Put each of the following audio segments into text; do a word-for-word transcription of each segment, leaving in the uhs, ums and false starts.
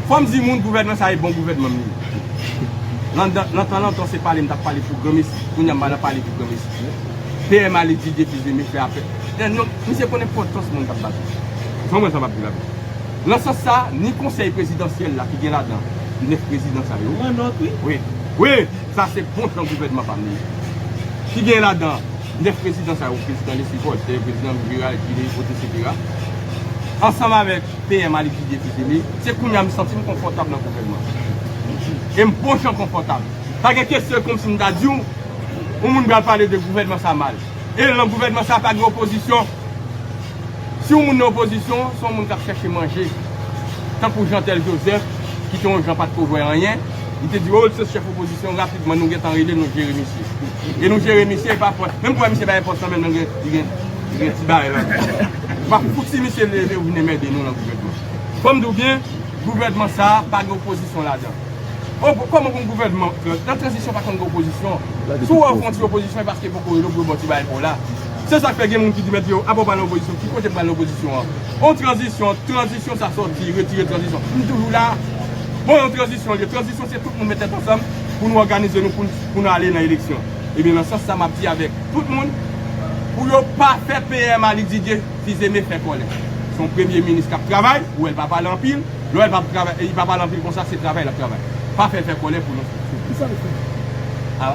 Fò m di moun, gouvènman sa a e bon gouvènman m li ye. Nan, nan, nan tan lontan, se pale m t ap pale pou granmesi. Kounye a, m pa nan pale pou granmesi. P M Alex Didier Fils-Aimé fè apèl. Lè non, misye konn enpòtans moun k ap batay. Ou konprann sa m ap di la? Nan sans sa, ni konsèy prezidansyèl la ki gen ladan nèf prezidan sa yo. Wi. Wi, sa se bon jan gouvènman pa m li ye. Ki gen ladan nèf prezidan sa yo, prezidan Leslie Voltaire, prezidan Gérald Gilles, etsetera. Ansanm avèk P M Alex Didier Fils-Aimé, se kounye a m santi m konfòtab nan gouvènman. E m bon jan konfòtab. Pa gen kesyon kòmsi m ta di w, yon moun pral pale de gouvènman sa mal. E nan gouvènman sa pa gen opozisyon. Si yon moun nan opozisyon, se yon moun k ap chèche manje. Tankou Jeantel Joseph, ki te yon jan pa t ko vwè anyen, li te di, "O, l se chèf opozisyon, rapidman, nou gentan rele, nou jere misye." E nou jere misye, e pa pòs. Menm pou wè misye pa gen pòs nan men l, men li gen, li gen, li gen ti bagay la. Pa fouti misye leve ou vin enmède nou nan gouvènman. Fò m di w byen, gouvènman sa a pa gen opozisyon ladan. O, kòman pou yon gouvènman, nan tranzisyon pa konn gen opozisyon. Si w wè w fè yon ti opozisyon, e paske poko rele w pou yo ba w ti bagay pa w la. Se sa k fè gen moun ki di, "Mèt yo, apa w pral nan opozisyon? Ki kote m pral nan opozisyon an?" On tranzisyon, tranzisyon sa sòti, retire tranzisyon. M toujou la. Bon, yon tranzisyon li ye. Tranzisyon se tout moun met tèt ansanm pou nou òganize nou, pou, pou nou ale nan eleksyon. Ebyen, nan sans sa, m ap di avèk tout moun, pou yo pa fè P M Alex Didier Fils-Aimé fè kòlè. Se yon premye minis k ap travay, ou wè l pa pale anpil, lè w wè l p ap travay, li pa pale anpil konsa, se travay l ap travay. Pa fè l fè kòlè pou nou. Kisa l fè? Ah,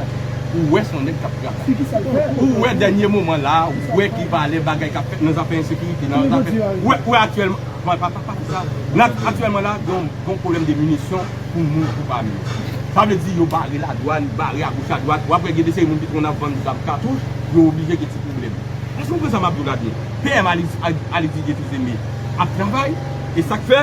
ou wè se yon nèg k ap travay. Ou wè dènye moman la, ou wè ki valè bagay k ap fèt nan zafè ensekirite, nan zafè. Ou wè, ou wè aktyèlman, bon, pa, pa, pa pou sa. Nan, aktyèlman la, gen yon, gen yon pwoblèm de minisyon pou moun, pou pami. Sa vle di yo bare ladwàn, bare agoch adwat, w ap wè gen de seri moun ki tron ap vann zam katouch, yo oblije gen ti pwoblèm. Èske w konprann sa m ap di w la byen? P M Alex, Alex Didier Fils-Aimé ap travay, e sa k fè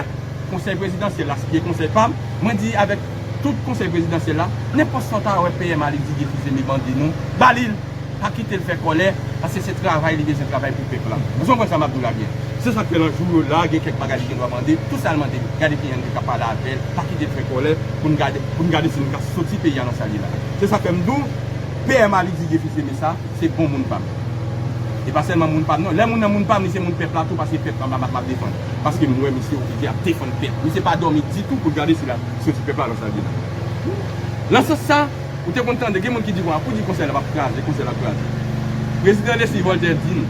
konsèy prezidansyèl la, se te konsèy pa m, mwen di avèk tout konsèy prezidansyèl la, nenpòt sa w ta wè P M Alex Didier Fils-Aimé mande nou, ba li l, pa kite l fè kòlè, paske se travay li bezwen travay pou pèp la. Èske w konprann sa m ap di w la byen? Se sa k fè nan jou yo la, gen kèk bagay li gen dwa mande, tout sa l mande, gade ki jan nou ka pale avè l, pa kite l fè kòlè, pou n gade, pou n gade si nou ka soti peyi a nan sa l ye la. Se sa k fè m di w, P M Alex Didier Fils-Aimé sa, se bon moun pa m. E pa sèlman moun pa m non. Lè moun nan moun pa m, li se moun pèp la tou, paske pèp la m ap, m ap defann. Paske m wè misye oblije ap defann pèp. Misye pa dòmi ditou pou l gade si l ap soti pèp la nan sa l ye la. Nan sans sa, ou te konn tande, gen moun ki di, "Bon, pou di konsèy la p ap kraze, konsèy la ap kraze." Prezidan Leslie Voltaire di n,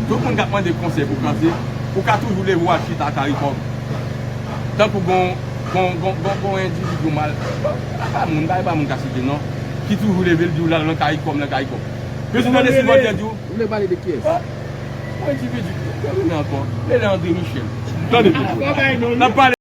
tout moun k ap mande konsèy pou kraze, ou ka toujou leve w al chita a Karikòm. Tankou gon, gon, gon, gon, gon endividi mal, pa moun, pa, pa moun ka site non, ki toujou leve l di w l al nan Karikòm, nan Karikòm. Prezidan Leslie Voltaire di w, Ou vle pale de kiyès? Ah, yon endividi, yo rele ankò, rele André Michel. Tande byen. N ap pale